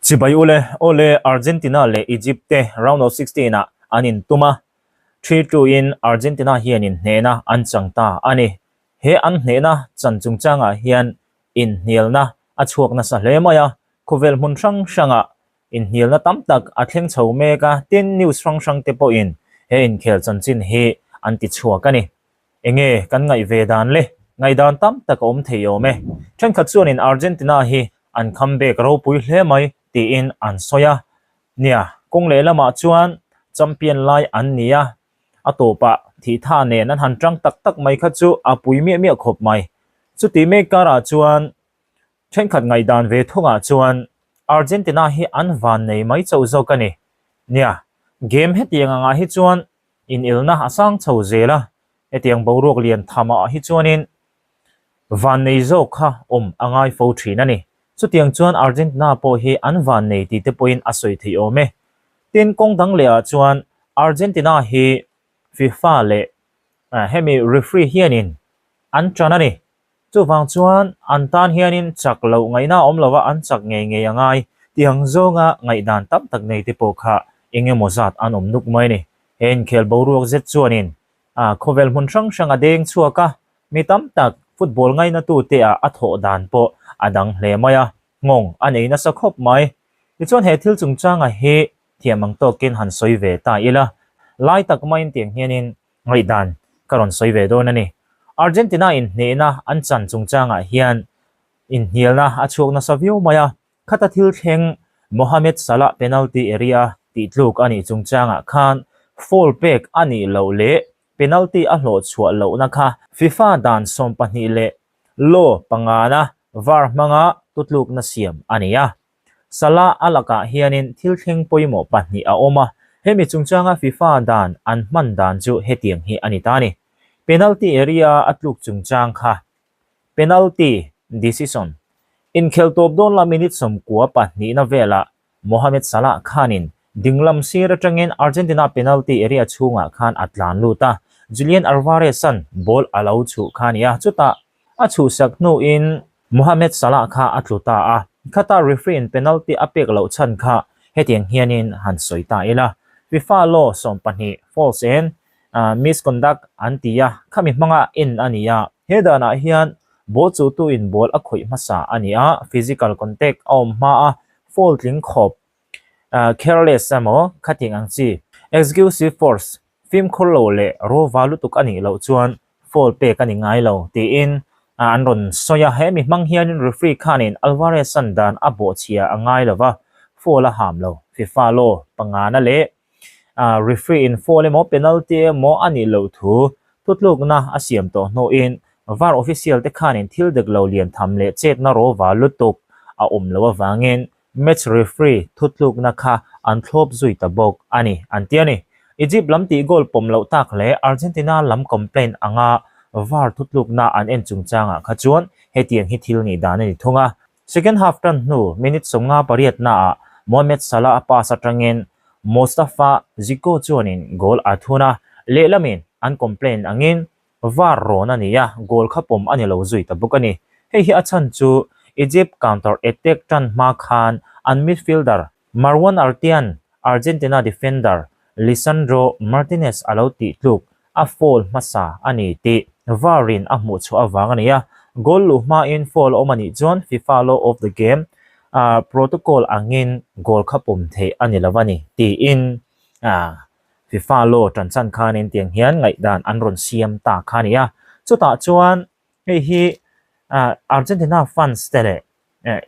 Chibai ule, Awle Argentina leh Egypt te round of 16 ah an intum a, 3-2 in Argentina hianin hnehna an chang ta a ni. He an hnehna chan chungchangah hian inhnialna a chhuak nasa hle mai a, khawvel hmun hrang hrangah inhnialna tam tak a thleng chho mek a, tin news hrang hrang te pawhin he inkhel chanchin hi an ti chhuak a ni. Enge kan ngaih ve dan le? Ngaihdan tam tak a awm thei awm e. Thenkhat chuanin Argentina hi an comeback ropui hle mai tiin an sawi a. Nia, kawng lehlamah chuan champion lai an ni a, a tawpah thihtha nen an han tang tak tak mai kha chu a pui miah miah khawp mai. Chuti mek karah chuan thenkhat ngaihdan ve thungah chuan Argentina hi an van nei mai chauh zawk a ni. Nia, game hetiang angah hi chuan inelna a sang chho zel a, hetiang boruak lian thamah hi chuanin vannei zawk kha awm a ngai fo thin a ni. Chutiang chuan Argentina pawh hi an vannei tih te pawhin a sawi theih awm e. Tin, kawng dang lehah chuan Argentina hi FIFA leh hemi referee hianin an tan a ni. Chuvang chuan an tan hianin chak loh ngaihna a awm lo a, an chak ngei ngei a ngai tih ang zawnga ngaihdan tam tak nei te pawh kha eng emaw zat an awm nuk mai a ni. He inkhel boruak zet chuanin khawvel hmun hrang hrang a deng chhuak a, mi tam tak football ngainatute ah a thawh dan pawh a dang hle mai a, nghawng a nei nasa khawp mai. Tichuan he thil chungchanga hi thiam ang tawkin han sawi ve ta ila, lai tak maiin tiang hianin Ngaihdan ka rawn sawi ve dawn a ni. Argentina in hnehna an chan chungchangah hian inhnialna a chhuak nasa viau mai a, khata thil thleng Mohamed Salah penalty area tih tluk a nih chungchangah khan foul pek a nih loh leh penalty a hlawh chhuah lohna kha FIFA dan 12 leh law pangana var hmanga tutlukna siam a ni a. Salah a lakah hianin thil thleng pawimawh pahnih a awm a, hemi chungchanga FIFA dan an hman dan chu hetiang hi a ni ta a ni. Penalty area a tluk chungchang kha Penalty decision Inkhel tawp dawn la minute sawmkua pahnihna velah Mohamed Salah khanin dinglam sir atangin Argentina penalty area chhungah khan a tlan lut a, Julian Alvarez-a'n ball a lo chhuh kha a ni a, chutah a chhuhsak hnuin Mohamed Salah kha a tlu ta a, khata referee in penalty a pek loh chhan kha hetiang hianin han sawi ta ila. FIFA law 12 false and misconduct an ti a, khami hmanga en a ni a. He danah hian ball chuhtu in ball a khawih hmasa a ni a, physical contact a awm hma a, foul tling khawp, careless emaw khatiang ang chi, excessive force, fimkhur lo leh rawva lutuk a nih loh chuan foul pek a ni ngai lo tiin an rawn sawi a, he mi hmang hianin referee khanin Alvarez-a'n dan a bawhchhia a ngai lo va, foul a ham lo. FIFA law pangana leh referee in foul emaw penalty emaw a nih loh thu thutlukna a siam tawh hnuin VAR official te khanin thil dik lo lian tham leh chetna rawva lutuk a awm loh avangin Match referee thutlukna kha an thlawp zui ta bawk a ni, an ti a ni. Egypt lam tih goal pawm loh tak leh Argentina lam complaint anga VAR thutlukna an en chungchangah kha chuan hetiang hi thil nih dan a ni thung a. Second half tan hnu minute 58 naah Mohamed Salah a pass atangin Mostafa Zico chuanin goal a thun a, lehlamin an complaint angin VAR rawn a ni a, goal kha pawm a ni lo zui ta bawk a ni. Hei hi a chhan chu Egypt counter attack tan hma khan an midfielder Marwan Artian Argentina defender Lisandro Martinez a lo tih tluk a foul hmasa a ni tih VAR in a hmuh chhuah avang a ni a, goal luh hmain foul a awm a nih chuan FIFA law of the game protocol angin goal kha pawm theih a ni lo a ni tiin FIFA law tan chan khanin tiang hian ngaihdan an rawn siam ta kha a ni a. Chutah chuan hei hi Argentina fans te leh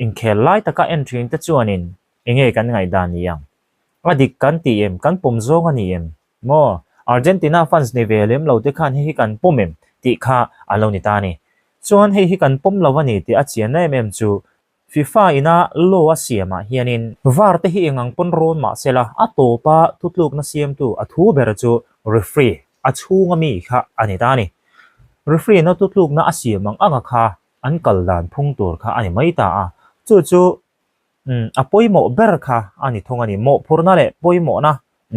inkhel lai taka en thin te chuanin eng nge kan ngaihdan ni ang? A dik kan ti em? Kan pawm zawng a ni em? Maw? Argentina fans ni ve lem lo te khan hei hi kan pawm em? tih kha a lo ni ta a ni. Chuan hei hi kan pawm lo a ni tih a chian em em chu FIFA ina law a siamah hianin VAR te hi eng ang pawn rawn mah se la, a tawpa thutlukna siamtu a thu ber chu referee a chhunga mi kha a ni ta a ni. Referee ina thutlukna a siam ang anga kha an kal dan phung tur kha a ni mai ta a, chu chu a pawimawh ber kha a ni thung a ni. Mawhphurhna leh pawimawhna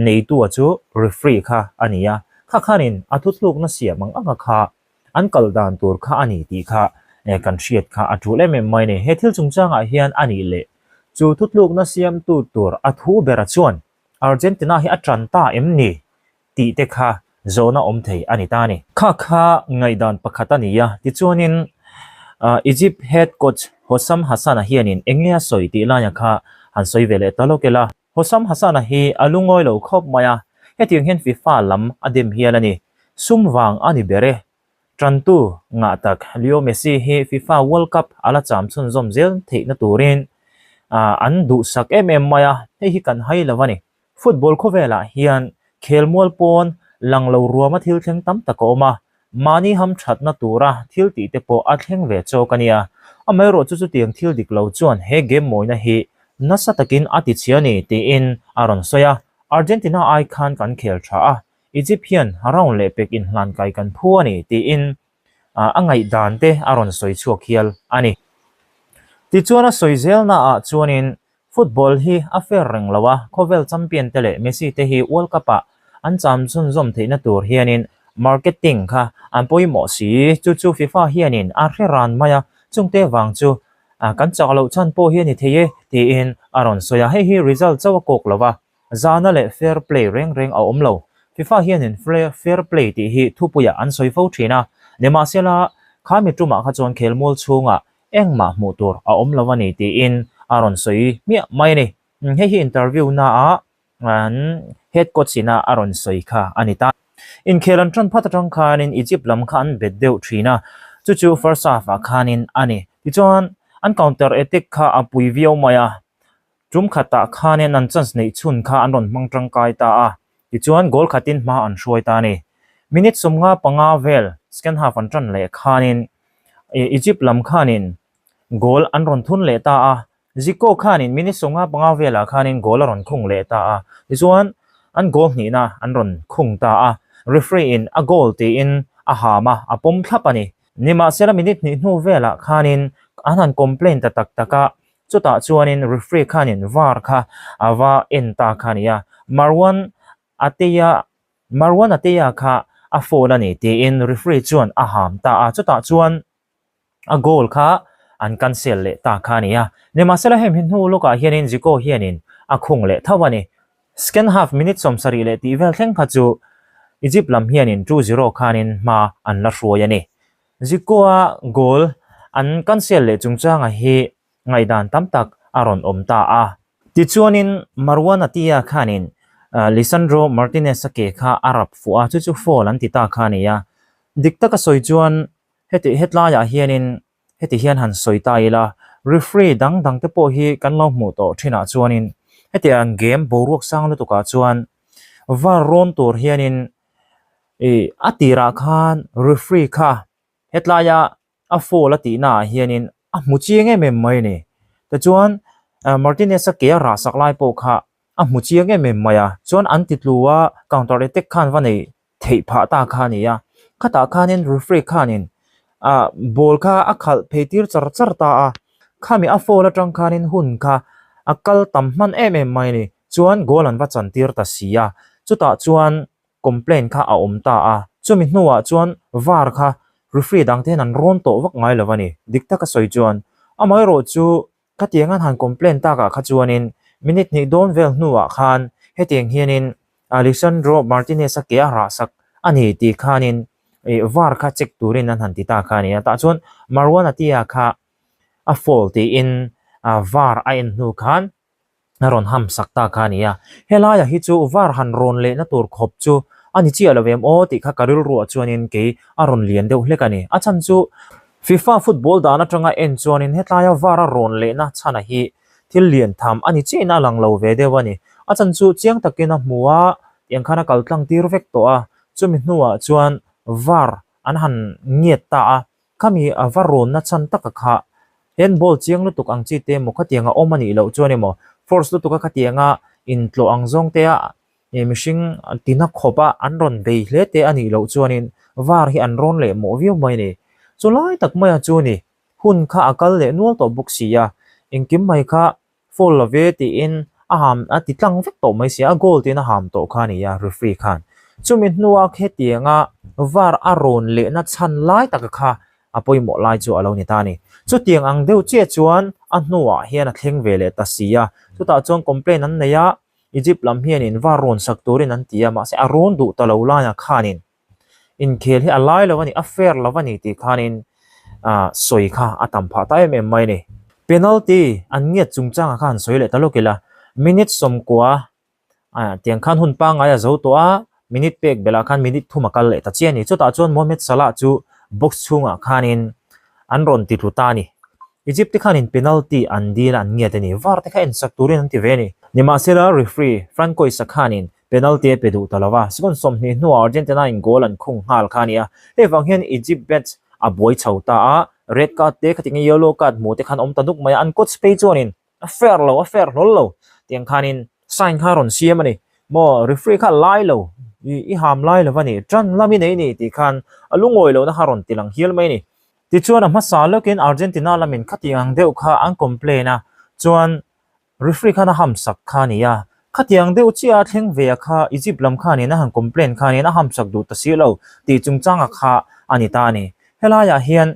neitu a chu referee kha a ni a, kha khanin a thutlukna siam ang anga kha an kal dan tur kha a ni tih kha kan hriat kha a tul em em mai a ni. He thil chungchangah hian a nih leh. Chu thutlukna siamtu tur a thu bera chuan Argentina hi a ṭan ta em ni tih te kha zawhna awm thei a ni ta a ni. Kha kha ngaihdan pakhat a ni a, tichuanin Egypt head coach Hossam Hassan-a hianin eng nge a sawi tih laia kha han sawi ve leh ta lawk ila. Hossam Hassan-a hi a lungawi lo khawp mai a, hetiang hian FIFA lam a dem hial a ni. Sum vang a ni ber e. Tantu ngah tak Leo Messi hi FIFA World Cup a la cham chhunzawm zel theihna turin an duhsak em em mai a, hei hi kan hai lo a ni. Football khawvelah hian khelmual pawn lang lo ruama thil thleng tam tak a awm a, mahni hamthatna tura thil tih te pawh a thleng ve chawk a nia. Amaherawh chu chutiang thil dik lo chuan he game mawina hi nasa takin a ti chhia a ni tiin a rawn sawi a, Argentina ai khan kan khel tha a, Egypt hian round leh pek inhlan kai kan phu a ni tiin a ngaihdan te a rawn sawi chhuak hial a ni. Tichuan a sawi zelnaah chuanin Football hi a fair reng lo a, khawvel champion te leh Messi te hi World Cup ah an cham chhunzawm theihna tur hianin marketing kha an pawimawh si, chu chu FIFA hianin a hre ran mai a, chungte vang chu kan chak loh chhan pawh hi a ni thei e tiin a rawn sawi a, hei hi result chauh a kawk lo a, zahna leh fair play reng reng a awm lo. FIFA hianin fair play tih hi thupuiah an sawi fo thin a, nimahsela kha mi tumah kha chuan khelmual chhungah Engmah hmuh tur a awm lo a ni tiin a rawn sawi hmiah mai a ni. Hei hi interview naah an head coach ina a rawn sawi kha a ni ta. Inkhel an tan phat atang khanin Egypt lam kha an bet deuh thin a, chu chu first half ah khanin a ni. Tichuan an counter attack kha a pui viau mai a, tum khatah khanin an chance neih chhun kha an rawn hmang tangkai ta a, tichuan goal khatin hma an hruai ta a ni. Minute 55 vel second half an tan leh khanin Egypt lam khanin goal an rawn thun leh ta a, Zico khanin minute 55 velah khanin goal a rawn khung leh ta a, tichuan an goal hnihna an rawn khung ta a, referee in a goal tiin a ham a, a pawm thlap a ni. Nimahsela minute hnih hnu velah khanin an han complain ta tak tak a, chutah chuanin referee khanin var kha a va en ta kha a ni a, Marwan Ateya Marwan Ateya kha a foul a ni tiin referee chuan a ham ta a, chutah chuan a goal kha an cancel leh ta kha a ni a. Nimahsela hemi hnu lawkah hianin Zico hianin a khung leh tho a ni. Second half minute 70 leh tih vel thleng kha chu Egypt lam hianin 2-0 khanin hma an la hruai a ni. Zico-a goal an cancel leh chungchanga hi ngaihdan tam tak a rawn awm ta a. Tichuanin Marwan Attia khanin Lisandro Martinez-a ke kha a rap fuh a, chu chu foul an ti ta kha a ni a. Dik taka sawi chuan heti hetlaiah hianin heti hian han sawi ta ila, referee dang dang te pawh hi kan lo hmuh tawh thinah chuanin hetiang game boruak sang lutukah chuan var rawn tur hianin ih a tirah khan referee kha hetlaia a foul a tihna ah hianin a hmu chiang em em mai a ni. Tichuan Martinez-a ke a rah sak lai pawh kha a hmu chiang em em mai a, chuan an ti tlu a, counter attack khan va nei theih phah ta kha a ni a. Khatah khanin referee khanin ah ball kha a khalh phei tir char char ta a, khami a foul atang khanin hun kha a kal tam hman em em mai a ni. Chuan goal an va chan tir ta si a, chutah chuan complaint kha a awm ta a, chumi hnuah chuan var kha referee dang te hian an rawn tawh vak ngai lo a ni, dik taka sawi chuan. Amaherawh chu khatiang an han complaint takah kha chuanin minute hnih dawn vel hnuah khan hetiang hianin Alessandro Martinez-a ke a rahsak a ni tih khanin var kha check turin an han ti ta kha a ni a, tah chuan Marwan Attia kha a foul tiin var a en hnu khan a rawn ham sak ta kha a ni a, helaiah hi chu var han rawn lehna tur khawp chu a ni chiah lo em aw tih kha ka rilruah chuanin kei a rawn lian deuh hlek a ni. A chhan chu FIFA football dan atanga en chuanin hetlaia var a rawn lehna chhana hi thil lian tham a ni chiahin a lang lo ve deuh a ni. A chhan chu chiang takin a hmu a, tiang khan a kal tlang tir vek tawh a, chumi hnuah chuan var an han ngiat ta a, Khami a va rawnna chhan taka kha handball chiang lutuk ang chi te emaw khatiang a awm a nih loh chuan emaw force lutuk a khatiang a intlawh ang zawng te a ih mihring tina khawp a an rawn bei hle te a nih loh chuanin var hi an rawn leh mawh viau mai a ni. Chu lai tak maia chu ni hun kha a kal leh nual tawh bawk si a, engkim mai kha Foul lo ve tiin a ham a ti tlang vek tawh mai sia, a goal tiin a ham tawh kha a ni a referee khan. Chumi hnua khetianga var a rawn lehna chhan lai taka kha a pawimawh lai chu a lo ni ta a ni. Chutiang ang deuh chiah chuan a hnuah hian a thleng ve leh ta si a, chutah chuan complaint an nei a, Egypt lam hianin va rawn sak turin an ti a, mahse a rawn duh ta lo laiah khanin inkhel hi a lai lo a ni, a fair lo a ni tih khanin sawi kha a tam phah ta em em mai a ni. Penalty an ngiat chungchangah kha han sawi leh ta lawk ila, minute 90 tiang khan hun pangngai a zo tawh a, minute pek belh ah khan minute thum a kal leh ta chiah a ni. Chutah chuan Mohamed Salah chu box chhungah khanin an rawn ti tlu ta a ni. Egypt te khanin penalty an dil a an ngiat a ni. VAR te kha ensak turin an ti ve a ni. Nimahsela referee Francois-a khanin penalty a pe duh ta lo va, second 20 hnuah Argentina in goal an khung nghal kha a ni a. Hei vang hian Egypt bench a buai chho ta a, red card te khatinge yellow card hmuh te khan awm ta nuk mai a, an coach phei chuanin A fair lo, a fair hlawl lo tiang khanin sign kha a rawn siam a ni. Maw referee kha a lai lo, i ham lai lo a ni, tan lam i nei ni tih khan a lungawi lohna kha a rawn ti lang hial mai a ni. Tichuan a hmasa lawkin Argentina lamin khatiang ang deuh kha an complain a, chuan referee khan a hamsak kha a ni a. Khatiang deuh chiah a thleng ve a kha Egypt lam khanin a han complain khanin a hamsak duh ta si lo tih chungchanga kha a ni ta a ni. Helaiah hian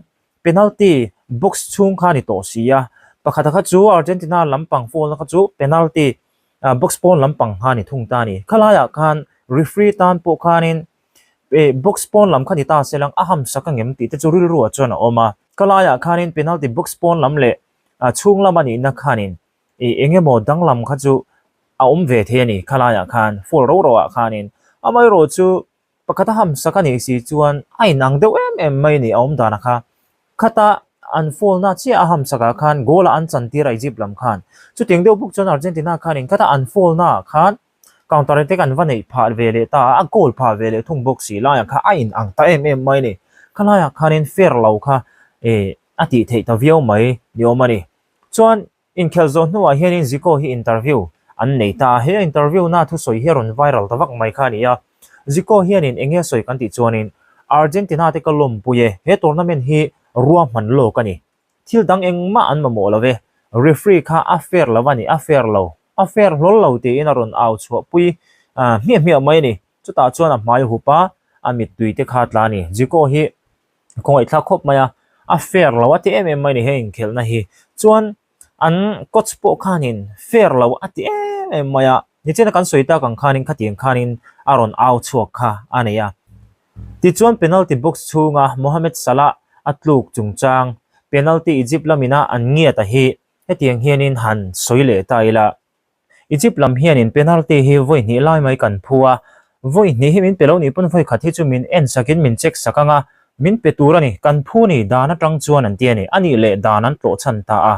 Penalty box chhung kha a ni tawh si a, pakhata kha chu Argentina lampang foul na kha chu penalty box pawn lampang kha a ni thung ta a ni. Khalaiah khan referee tan pawh khanin box pawn lam kha ni ta se lang a hamsak angem tih te chu rilruah chuan a awm a. Khalaiah khanin penalty box pawn lam leh chhung lama nihna khanin eng emaw danglam kha chu a awm ve thei a ni khalaiah khan foul ro ro ah khanin. Amaherawhchu Pakhat a hamsak a nih si chuan a inang deuh em em mai a ni a awm dan a kha. Khata an foul na chiah a hamsak ah khan goal a an chan tir a Egypt lam khan. Chutiang deuh bawk chuan Argentina khanin khata an foul na ah khan counter attack an va neih phah ve leh ta a, a goal phah ve leh thung bawk si laiah kha a inang ta em em mai a ni. Khalaiah khanin fair lo kha eh a tih theih ta viau mai ni awm a ni. Chuan Inkhelh zawh hnuah hianin Zico hi interview an nei ta a, he interview na thusawi hi a rawn viral ta vak mai kha a ni a. Zico hianin eng nge sawi kan tih chuanin Argentina te ka lawmpui e, he tournament hi ruahman lawk a ni. Thil dang engmah an mamawh lo e, referee kha a fair lo a ni, a fair lo, a fair hlawl lo tiin a rawn au chhuahpui hmiah hmiah mai a ni. Chutah chuan a hmai hup a, a mittui te kha a tla a ni. Zico hi khawngaihthlak khawp mai a, a fair lo a ti em em mai a ni he inkhelhna hi. Chuan an coach pawh khanin fair lo a ti em em mai a, nichina kan sawi tak ang khanin khatiang khanin a rawn au chhuak kha a nei a. Tichuan penalty box chhunga Mohamed Salah a tluk chungchang penalty Egypt lamina an ngiat a hi hetiang hianin han sawi leh ta ila. Egypt lam hianin penalty hi vawi hnih lai mai kan phu a, vawi hnih hi min pe lo nih pawn vawi khat hi chu min en sakin min check sak ang a, min pe tur a ni, kan phu ni dan atang chuan an ti a ni, a nih leh dan an tlawh chhan ta a.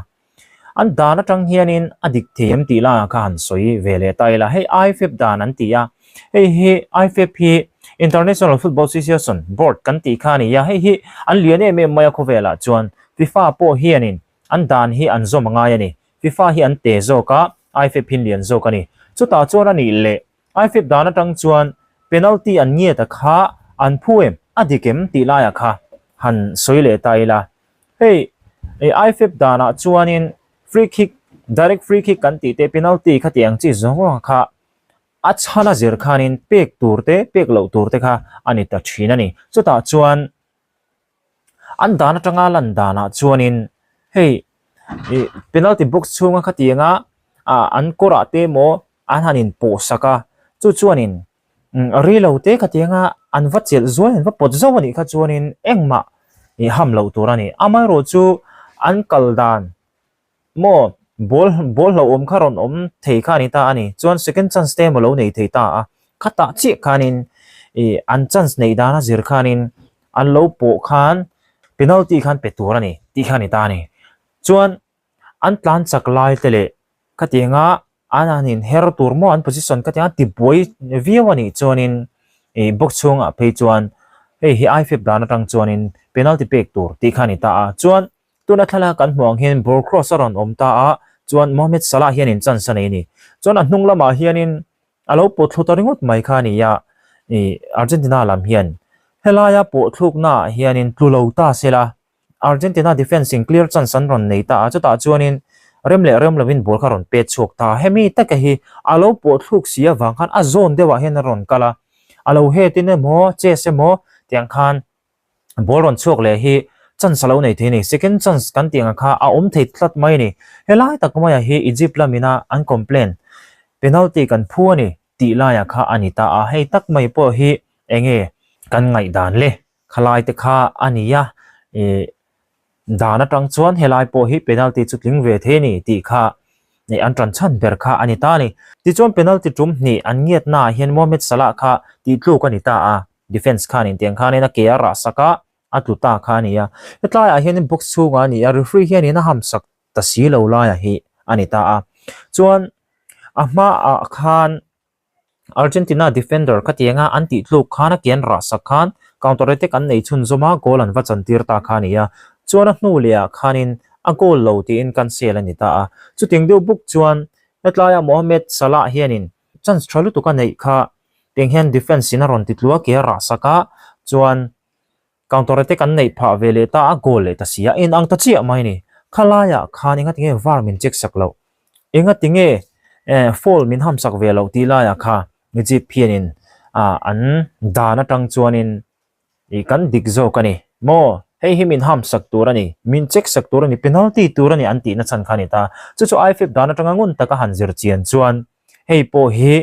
An dan atang hianin a dik thei em tih laiah kha han sawi ve leh ta ila, hei IFAB dan an ti a, hei hi IFAB hi International Football Association Board kan tih kha a ni a, hei hi an lian em em mai a khawvelah chuan FIFA pawh hianin an dan hi an zawm a ngai a ni. FIFA hi an te zawk a, IFAB hi lian zawk a ni. Chutah chuan a nih leh IFAB dan atang chuan penalty an ngiat a kha an phu em, a dik em tih laiah kha han sawi leh ta ila. Hei IFAB danah chuanin free kick, direct free kick kan tih te penalty kha tih ang chi zawng zawng kha a chhan a zir khanin pek tur te pek loh tur te kha a ni ta thin a ni. Chutah chuan An dan atanga lan danah chuanin hei ih penalty box chhunga khatianga ah an kawrah te emaw an han in pawh sak a chu chuanin rei lo te khatianga an va chelh zuai an va pawt zauh a nih kha chuanin engmah ih ham loh tur a ni amaherawh chu an kal dan Maw, ball ball hlauhawm kha rawn awm thei kha a ni ta a ni. Chuan second chance te emaw lo nei thei ta a. Khatah chiah khanin ih an chance neih dana zir khanin an lo pawh khan penalty khan pe tur a ni tih kha a ni ta a ni. Chuan an tlan chak lai te leh khatianga an han inher tur maw an position khatianga tibuai viau a nih chuanin ih box chhungah phei chuan hei hi IFAB dan atang chuanin penalty pek tur tih kha a ni ta a. Chuan Tuna thlalak kan hmuh ang hian ball cross a rawn awm ta a, chuan Mohamed Salah hianin chance a nei a ni. Chuan a hnung lamah hianin a lo pawh thlu ta ringawt mai kha a ni a, ih Argentina lam hian helaia pawh thluknaah hianin tlu lo ta se la, Argentina defence in clear chance an rawn nei ta a, chutah chuanin rem leh rem lovin ball kha rawn pet chhuak ta a. Hemi taka hi a lo pawh thluk si avang khan a zawn deuhah hian a rawn kal a, a lo head in emaw chest emaw tiang khan ball rawn chhuak leh hi chance a lo nei thei a ni. Second chance kan tih ang kha a awm thei tlat mai a ni. Helai tak maiah hi Egypt lamina an complain penalty kan phu a ni tih laiah kha a ni ta a, hei tak mai pawh hi enge kan ngaihdan le? Khalai te kha a ni a, ih dan atang chuan helai pawh hi penalty chu tling ve thei a ni tih kha ih an tan chhan ber kha a ni ta a ni. Tichuan penalty tum hnih an ngiatnaah hian Mohamed Salah kha tih tluk a ni ta a, defence khan intiang khanin a ke a rah sak a, a tlu ta kha a ni a. Hetlaiah hianin box chhungah a ni a, referee hianin a hamsak ta si lo laiah hi a ni ta a. Chuan a hmaah khan Argentina defender khatianga an tih tluk khan a kian rah sak khan counter attack an nei chhunzawm a, goal an va chantir ta kha a ni a. Chuan a hnu leh ah khanin a goal lo tiin cancel a ni ta a. Chutiang deuh bawk chuan hetlaia Mohamed Salah hianin chance tha lutuk a neih kha tiang hian defence in a rawn ti tlu a, ke a rah sak a, chuan Counter attack an neih phah ve leh ta a, goal leh ta si a, in ang ta chiah mai a ni. Khalaiah khan enga tinge var min check sak loh? Enga tinge foul min ham sak ve loh tih laiah kha Egypt hianin an dan atang chuanin ih kan dik zawk a ni maw? Hei hi min ham sak tur a ni, min check sak tur a ni, penalty tur a ni an tihna chhan kha a ni ta. Chu chu IFAB dan atanga ngun taka han zir chian chuan hei pawh hi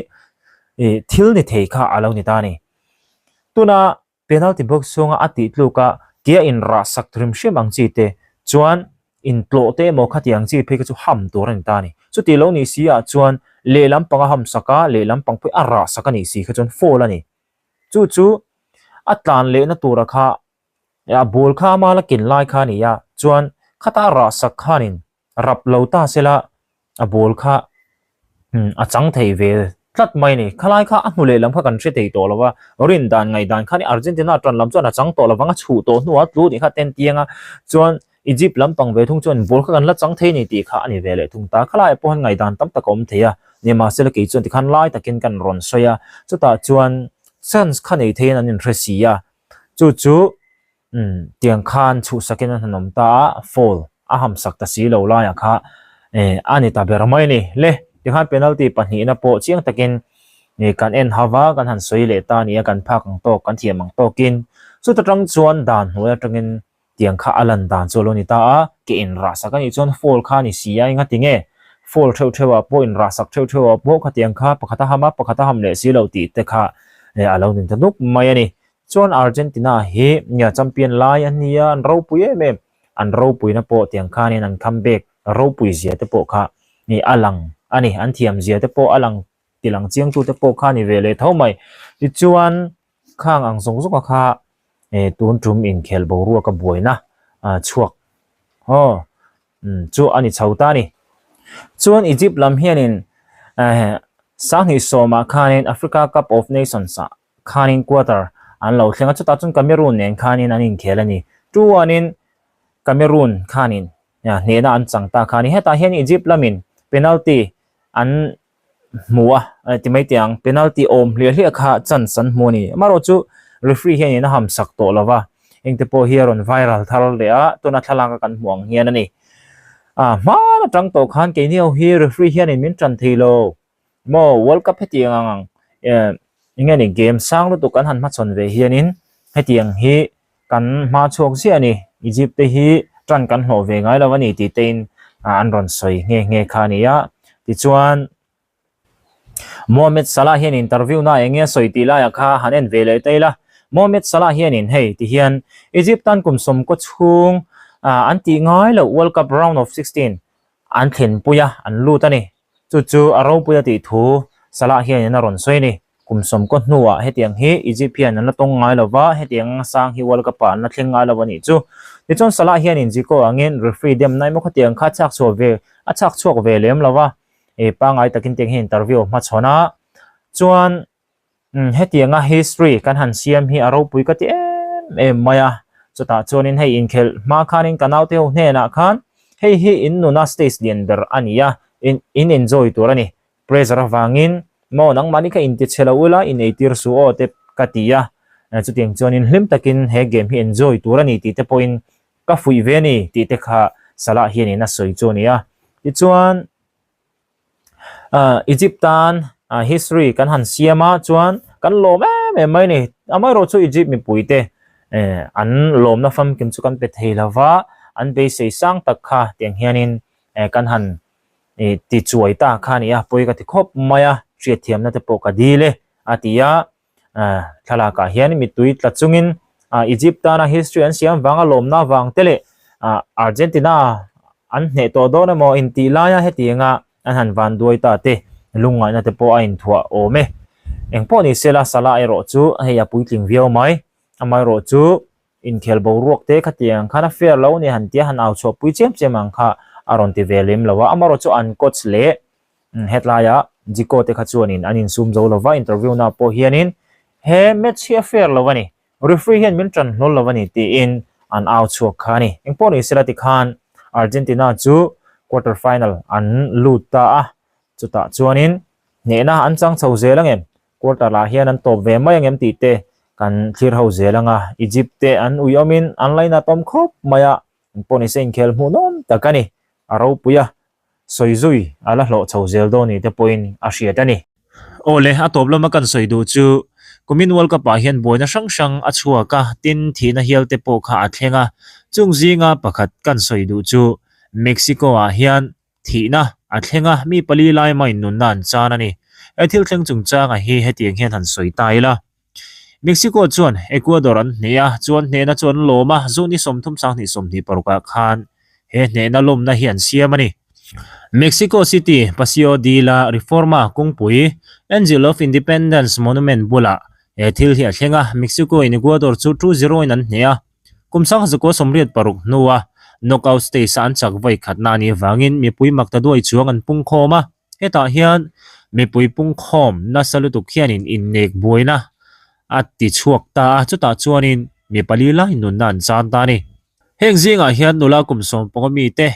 ih thil ni thei kha a lo ni ta a ni. Tuna Penalty box chhunga a tih tluk a, tia inrah sak hrim hrim ang chi te chuan intlawh te emaw khati ang chi phei kha chu ham tur a ni ta a ni. Chuti lo nih si ah chuan lehlam pang a ham sak a, lehlam pang pawh a rah sak a nih si kha chuan foul a ni. Chu chu a tlan lehna tura kha a ball kha ama la ken lai kha a ni a, chuan khata a rah sak khanin rap lo ta sela a ball kha a chang thei ve tlat mai a ni. Khalai kha a hnu leh lam kha kan hre thei tawh lo va, rin dan ngaih dan khan Argentina tan lam chuan a chang tawh lo vang a chhuh tawh hnuah tlu tih kha ten tiang a, chuan Egypt lampang ve thung chuan ball kha kan la chang thei a ni tih kha a ni ve leh thung ta. Khalaiah pawh hian ngaihdan tam tak a awm thei a, nimahsela kei chuan tikhan lai takin kan rawn sawi a, chutah chuan chance kha nei theiin an inhre si a, chu chu Umm tiang khan chhuhsakin an han awm ta a, foul a hamsak ta si lo laiah kha eh a ni ta ber mai a ni. Le, tikhan penalty pahnihna pawh chiang takin eh kan en hau va, kan han sawi leh ta a ni a, kan phak ang tawk, kan thiam ang tawkin. Chuta tang chuan dan hnuai atangin tiang kha a lan dan chu a lo ni ta a, ke inrahsak a nih chuan foul kha a ni si a, enga tinge foul theuh theuhah pawh inrahsak theuh theuhah pawh khatiang kha pakhat a ham a, pakhat a ham leh si lo tih te kha eh a lo ni ta nuk mai a ni. Chuan Argentina hi nia champion lai an nia, an ropui em em, an ropuina pawh tiang khanin an comeback ropui zia te pawh kha ni a lang a ni, an thiam zia te pawh a lang tilang chiangtu te pawh kha ni ve leh tho mai. Tichuan khang ang zawng zawng a kha eh tun tum inkhel boruak a buaina chhuak aw chu a ni chho ta a ni. Chuan Egypt lam hianin eh sanghnih sawmah khanin Africa Cup of Nations ah khanin quarter an lo thleng a, chutah chuan Cameroon nen khanin an inkhel a ni. 2-1 in Cameroon khanin hnehna an chang ta kha a ni. Hetah hian Egypt lamin penalty an hmu a, ti mai teh ang, penalty awm hliah hliah kha chance an hmu a ni. Amaherawhchu referee hianin a hamsak tawh lo va, engte pawh hi a rawn viral thar leh a, tuna thlalak a kan hmuh ang hian a ni. Hmaan atang tawh khan keini ho hi referee hianin min tan thei lo. Maw World Cup hetiang ang ang eh enge ni game sang lutuk kan han hmachhawn ve hianin hetiang hi kan hma chhuak ziah a ni. Egypt te hi tan kan hlawh ve ngai lo a ni tih te in an rawn sawi nghe nghe kha a ni a. Tichuan Mohamed Salah hian interview na enge a sawi tih laiah kha han en ve leh ta ila. Mohamed Salah hianin hei ti hian Egypt tan kum sawmkaw chhung an tih ngai loh World Cup round of 16 an thlenpui a, an lut a ni. Chu chu a ropui a tih thu Salah hianin a rawn sawi a ni. Kum sawmkaw hnuah hetiang hi Egypt hian an la tawng ngai lo va, hetiang anga sang hi World Cup-ah an la thleng ngai lo a nih chu. Tichuan Salah hianin Zico angin referee demna emaw khatiang kha chhak chhuah ve a chhak chhuak ve lem lo va, e pangngai takin tiang hian interview a hmachhawn a. Chuan Umm hetianga history kan han siam hi a ropui ka ti em em mai a, chutah chuanin hei inkhelh hma khanin ka naute ho hnenah khan hei hi in nuna stage lian ber a ni a, in in enjoy tur a ni, pressure avangin maw nangmahni kha inti chhe lo ula in eitir suh aw te ka ti a, chutiang chuanin hlim takin he game hi enjoy tur a ni tih te pawhin ka fuih ve a ni tih te kha Salah hianin a sawi chu a ni a, tichuan. Egypt tan history kan han siam a chuan kan lawm em em mai a ni. Amaherawhchu Egypt mipui te An lawmna famkim chu kan pe thei lo va, an beisei sang tak kha tiang hianin kan han ti chuai ta kha a ni a, pawi ka ti khawp mai a, hriatthiamna te pawh ka dil e a ti a. Thlalakah hian mittui tla chungin Egypt tana history an siam vanga lawmna vang te leh Argentina an hneh tawh dawn emaw intih laia hetianga an han van duai ta te lungngaihna te pawh a inthuah awm e. Engpawh ni sela Salah erawh chu hei a puitling viau mai. Amaherawh chu inkhel boruak te khatiang khan a fair lo ni han tia han au chhuah pui chiam chiam ang kha a rawn ti ve lem lo a. Amaherawh chu an coach leh hetlaiah Zico te kha chuanin an insum zo lo va, interview na pawh hianin he match hi a fair lo a ni. Referee hian min tan hlawl lo a ni tiin an au chhuak kha a ni. Engpawh ni sela tikhan Argentina chu quarter final an lut ta a, chutah chuanin hnehna an chang chho zel ang em? Quarter ah hian an tawp ve mai ang em tih te kan thlir ho zel ang a. Egypt te an uiawmin an lainat awm khawp mai a, engpawh ni se inkhel hmuhnawm tak a ni. A ropui a, sawi zui a la hlawh chho zel dawn ni te pawhin a hriat a ni. Aw le, a tawp lama kan sawi duh chu kumin World Cup ah hian buaina hrang hrang a chhuak a, tin thihna hial te pawh kha a thleng a, chung zinga pakhat kan sawi duh chu Mexico ah hian thihna a thleng a, mi pali lai maiin nunna an chan a ni. He thil thleng chungchanga hi hetiang hian han sawi ta ila. Mexico chuan Ecuador an hneh a, chuan hnehna chu an lawm a, June 30 2026 ah khan he hnehna lawmna hi an siam a ni. Mexico City, Paseo de la Reforma kawngpui, Angel of Independence Monument bulah he thil hi a thleng a, Mexico in Ecuador chu 2-0 in an hneh a, kum 1986 hnua knockout stage a an chak vawi khatna a nih avangin mipui maktaduai chuang an pungkhawm a. Hetah hian mipui pungkhawm nasa lutuk hianin innek buaina a ti chhuak ta a, chutah chuanin mi pali lai nunna an chan ta a ni. Heng zingah hian nula kum 15 mite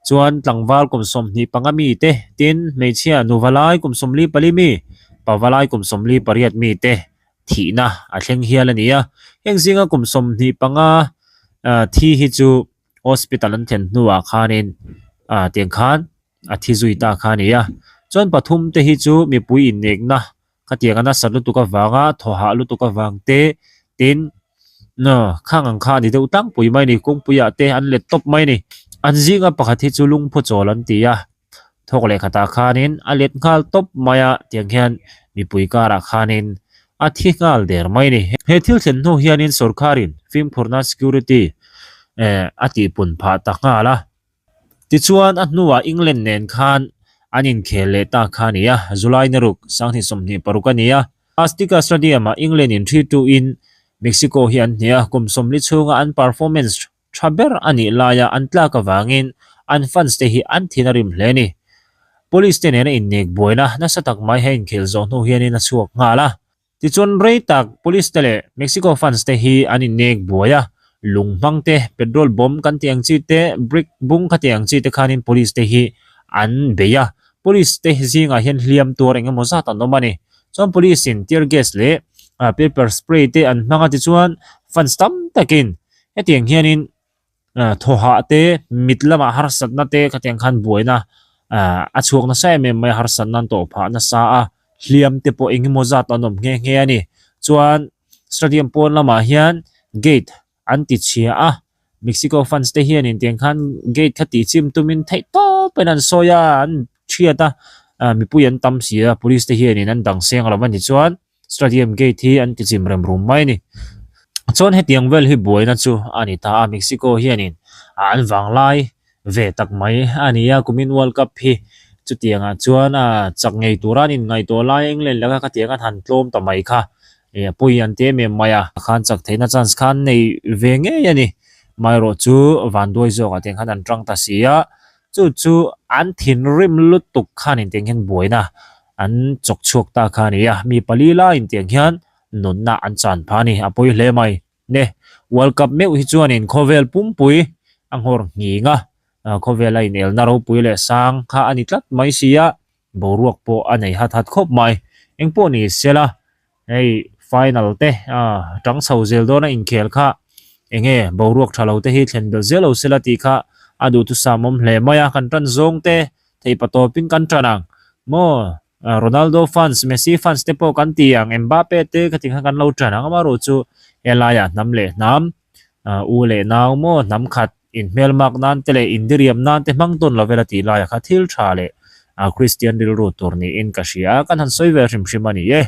chuan tlangval kum 25 mite tin hmeichhia nuva lai kum 44 mi, pava lai kum 48 mite thihna a thleng hial a ni a. Heng zinga kum 25 thi hi chu hospital an thlen hnuah khanin tiang khan a thi zui ta kha a ni a chuan pathum te hi chu mipui innekna khatiang a nasat lutuk avanga thaw hah lutuk avang te tin khang ang kha a ni deuh tlangpui mai a ni kawngpui ah te an let tawp mai a ni an zinga pakhat hi chu lungphu chawl an ti a thawk leh khatah khanin a let nghal tawp mai a tiang hian mipui karah khanin a thi nghal der mai a ni he thil thlen hnu hianin sawrkharin fimkhurna security eh a tihpun phah ta nghal a. Tichuan, a hnuah England nen khan an inkhel leh ta kha a ni a, July ni ruk, 2026 a ni a. Azteca Stadium-ah England in 3-2 in Mexico hi an hneh a, kum 40 chhunga an performance tha ber a nih laia an tlak avangin an fans te hi an thin a rim hle a ni. Police te nena innek buaina nasa tak mai he inkhel zawh hnu hianin a chhuak nghal a. Tichuan rei tak Police te leh Mexico fans te hi an innek buai a, lung hmang te, petrol bomb kan tih ang chi te, brick bung kha tih ang chi te khanin Police te hi an bei a, Police te zingah hian hliam tuar eng emaw zat an awm a ni. Chuan Police in tear gas leh pepper spray te an hmang a tichuan fans tam takin hetiang hianin Thawhah te, mit lamah harsatna te khatiang khan buaina a chhuak nasa em em mai a, harsatna an tawh phah nasa a, hliam te pawh eng emaw zat an awm nghe nghe a ni. Chuan stadium pawn lamah hian gate an ti chhia a, Mexico fans te hianin tiang khan gate kha tih chim tumin theih tawpin an sawi a, an thiat a, mipui an tam si a, police te hianin an dang seng lo a ni chuan. Stadium gate hi an ti chim rem rum mai a ni. Chuan hetiang vel hi buaina chu a ni ta a, Mexico hianin an vanglai ve tak mai a ni a, kumin World Cup hi chutiangah chuan a chak ngei tura an inngaihtuah lai England laka khatiang an han tlawm ta mai kha a pawi an ti em em mai a. Khan chak theihna chance kha an nei ve ngei a ni. Amaherawh chu vanduai zawkah tiang khan an tang ta si a, Chu chu an thinrim lutuk khan intiang hian buaina an chawk chhuak ta kha a ni a, mi pali lai intiang hian nunna an chan phah a ni, a pawi hle mai. Ne, World Cup meuh hi chuanin khawvel pumpui a nghawr nghing a, khawvela inelna ropui leh sang kha a ni tlat mai si a, boruak pawh a nei hat hat khawp mai. Engpawh ni sela, Hei final te tang chho zel dawn a inkhel kha enge boruak tha lo te hi thlen belh zel lo sela tih kha a duhthusam awm hle mai a, kan tan zawng te theih pa tawpin kan tan ang maw Ronaldo fans Messi fans te pawh kan ti ang Mbappe te kha ti khan kan lo tan ang amaherawhchu. Helaiah hnam leh hnam, u leh nau maw hnam khat inhmelmak nan te leh indiriam nan te hmang tawn lo vela tih laiah kha thil tha leh Kristian rilru tur niin ka hria a, kan han sawi ve hrim hrim a ni e.